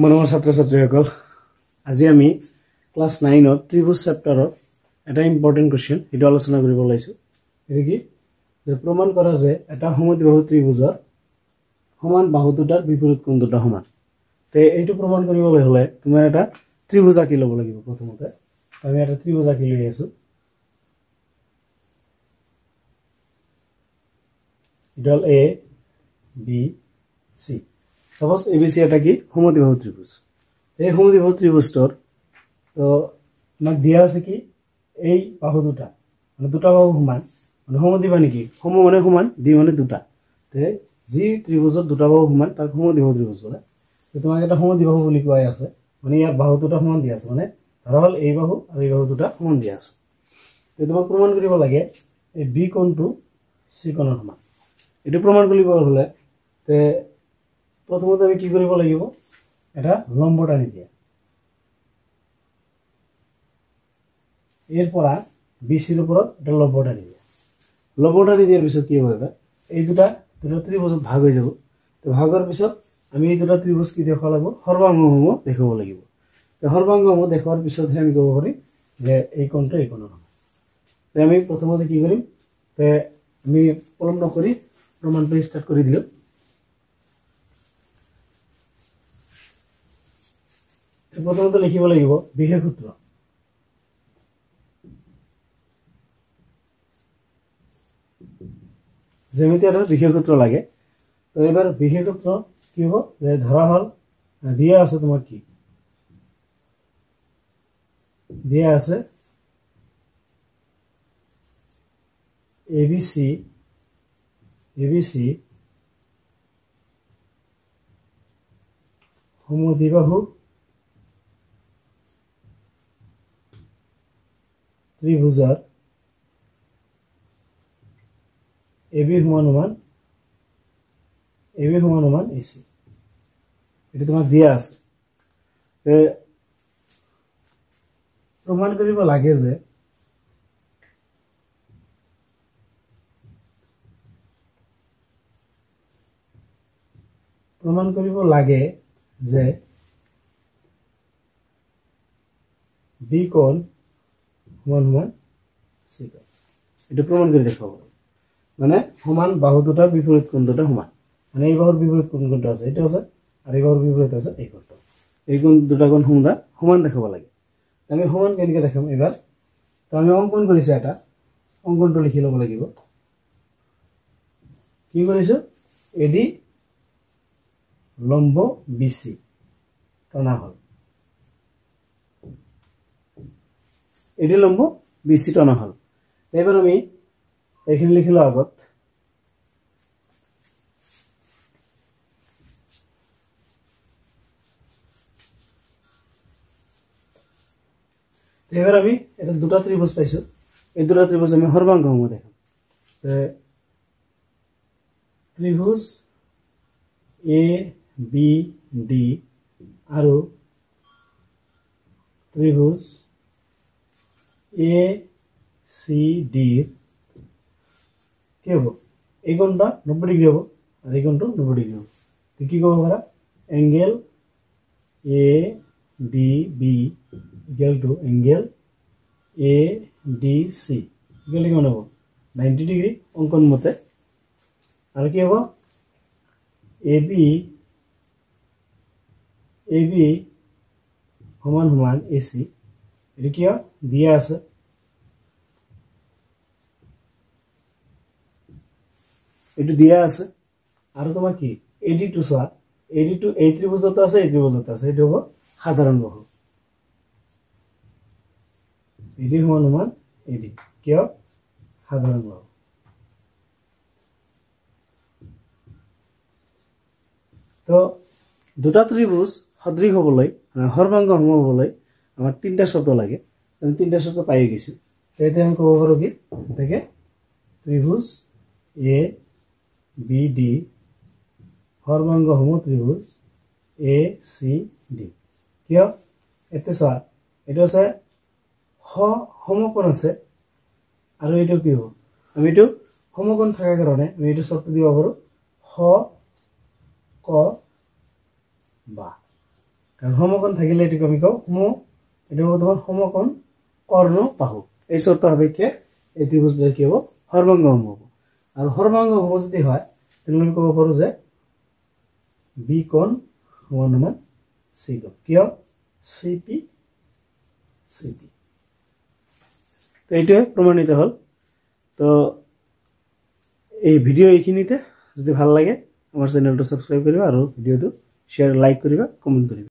মৰমৰ ছাত্ৰ ছাত্ৰীসকল, আজি আমি ক্লাছ 9ৰ ত্ৰিভুজ চেপ্টাৰৰ এটা ইম্পৰ্টেণ্ট কুৱেশ্যন সেইটো আলোচনা কৰিব ওলাইছোঁ। এইটো কি যে প্ৰমাণ কৰা যে এটা সমদ্বিবাহু ত্ৰিভুজৰ সমান বাহু দুটাৰ বিপৰীত কোণ দুটা সমান। তে এইটো প্ৰমাণ কৰিবলৈ হ'লে তোমাৰ এটা ত্ৰিভুজ আঁকি ল'ব লাগিব। প্ৰথমতে আমি এটা ত্ৰিভুজ আঁকি লৈ আছোঁ। এইটো হ'ল A B C. Suppose A B C এটা কি সমদ্বিবাহু ত্ৰিভুজ। এই সমদ্বিবাহু ত্ৰিভুজটোৰ তো আমাক দিয়া আছে কি এই বাহু দুটা মানে দুটা বাহু সমান, মানে সমদ্বিবাহু নেকি, সম মানে সমান, দ্বি মানে দুটা। তে যি ত্ৰিভুজত দুটা বাহু সমান তাক সমদ্বিবাহু ত্ৰিভুজ বোলে। তোমাক এটা সমদ্বিবাহু বুলি কোৱাই আছে, মানে ইয়াত বাহু দুটা সমান দিয়া আছে, মানে ধৰা হ'ল এই বাহু আৰু এই বাহু দুটা সমান দিয়া আছে। তোমাক প্ৰমাণ কৰিব লাগে এই বি কোণটো চি কোণৰ সমান। এইটো প্ৰমাণ কৰিব হ'লে তে প্ৰথমতে আমি কি কৰিব লাগিব, এটা লম্ব টানি দিয়া। এৰ পৰা বি চিৰ ওপৰত এটা লম্ব টানি দিয়া। লম্ব টানি দিয়াৰ পিছত কি হ'ব, এই দুটা দুটা ত্ৰিভুজত ভাগ হৈ যাব। ভাগ হোৱাৰ পিছত আমি এই দুটা ত্ৰিভুজ কি দেখুৱাব লাগিব, সৰ্বাংগসমূহ দেখুৱাব লাগিব। সৰ্বাংগসমূহ দেখুৱাৰ পিছতহে আমি ক'ব পাৰিম যে এই কোণটো এই কোণৰ সমান। আমি প্ৰথমতে কি কৰিম, তে আমি পলম নকৰি প্ৰমাণটো ষ্টাৰ্ট কৰি দিলোঁ। প্ৰথমতে লিখিব লাগিব বিশেষ সূত্ৰ। জ্যামিতি এটা বিশেষ সূত্ৰ লাগে। তো এবাৰ বিশেষ সূত্ৰ কি হ'ব, যে ধৰা হ'ল দিয়া আছে তোমাক কি দিয়া আছে, A B C সমদ্বিবাহু ত্ৰিভুজৰ A B সমান সমান এ চি। এইটো তোমাক দিয়া আছে। প্ৰমাণ কৰিব লাগে যে বি কোণ সমান সমান চি কোণ। এইটো প্ৰমাণ কৰি দেখুৱাব লাগে, মানে সমান বাহু দুটা বিপৰীত কোণ দুটা সমান, মানে এই বাহুৰ বিপৰীত কোণ কোনটো আছে এইটো আছে, আৰু এই বাহুৰ বিপৰীত আছে এই কোণটো। এই কোণ দুটা কোণ সমান দেখাব লাগে। আমি সমান কেনেকৈ দেখাম এইবাৰ, তো আমি অংকন কৰিছোঁ এটা, অংকনটো লিখি ল'ব লাগিব। কি কৰিছোঁ, এডি লম্ব বি চি টনা হ'ল, এডি লম্ব বি চি টনা হ'ল। এইবাৰ আমি এইখিনি লিখিলোঁ আগত। এইবাৰ আমি এটা দুটা ত্ৰিভুজ পাইছোঁ, এই দুটা ত্ৰিভুজ আমি সৰ্বাংগসমূহ দেখাম। ত্ৰিভুজ এ বি ডি আৰু ত্ৰিভুজ এ চি ডিৰ কি হ'ব, এই কোণটা 90 ডিগ্ৰী হ'ব আৰু এই কোণটো 90 ডিগ্ৰী হ'ব। কি ক'ব পাৰা, angle A D B equal to angle A D C equal to কিমান হ'ব, 90 ডিগ্ৰী অংকন মতে। আৰু কি হ'ব, এ বি সমান সমান এ চি। এইটো কিয় দিয়া আছে, এইটো দিয়া আছে। আৰু তোমাৰ কি এডি টু চোৱা, এডি টু এই ত্ৰিভুজত আছে, এই ত্ৰিভুজত আছে, এইটো হ'ব সাধাৰণ বাহু। এডি সমান সমান এডি, কিয় সাধাৰণ বাহু। তো দুটা ত্ৰিভুজ সদৃশ হ'বলৈ, সৰ্বাংগ সম হ'বলৈ আমাৰ তিনিটা শব্দ লাগে। আমি তিনিটা শব্দ পাই গৈছোঁ। এতিয়া আমি ক'ব পাৰোঁ কি, গতিকে ত্ৰিভুজ A B D সৰ্বাংগসম ত্ৰিভুজ A C D. কিয়, এতিয়া চোৱা এইটো আছে সমকোণ আছে, আৰু এইটো কি হ'ব, আমি এইটো সমকোণ থকাৰ কাৰণে আমি এইটো চৰ্ত দিব পাৰোঁ স ক বা। কাৰণ সমকোণ থাকিলে এইটোক আমি কওঁ এইটো হ'ব তোমাৰ সমকোণ কৰ্ণ বাহু। এই চৰ্ত সাপেক্ষে এই ত্ৰিভুজ দুটা কি হ'ব? সৰ্বাংগ হ'ব। আৰু সৰ্বাংগ হ'ব যদি হয়, তেনেহ'লে আমি ক'ব পাৰোঁ যে বি কোণ সমান সমান চি কোণ। কিয়? C P C P. তো এইটোৱে প্ৰমাণিত হ'ল। তো এই ভিডিঅ' এইখিনিতে। যদি ভাল লাগে, আমাৰ চেনেলটো ছাবস্ক্ৰাইব কৰিবা আৰু ভিডিঅ'টো শ্বেয়াৰ, লাইক কৰিবা, কমেণ্ট কৰিবা।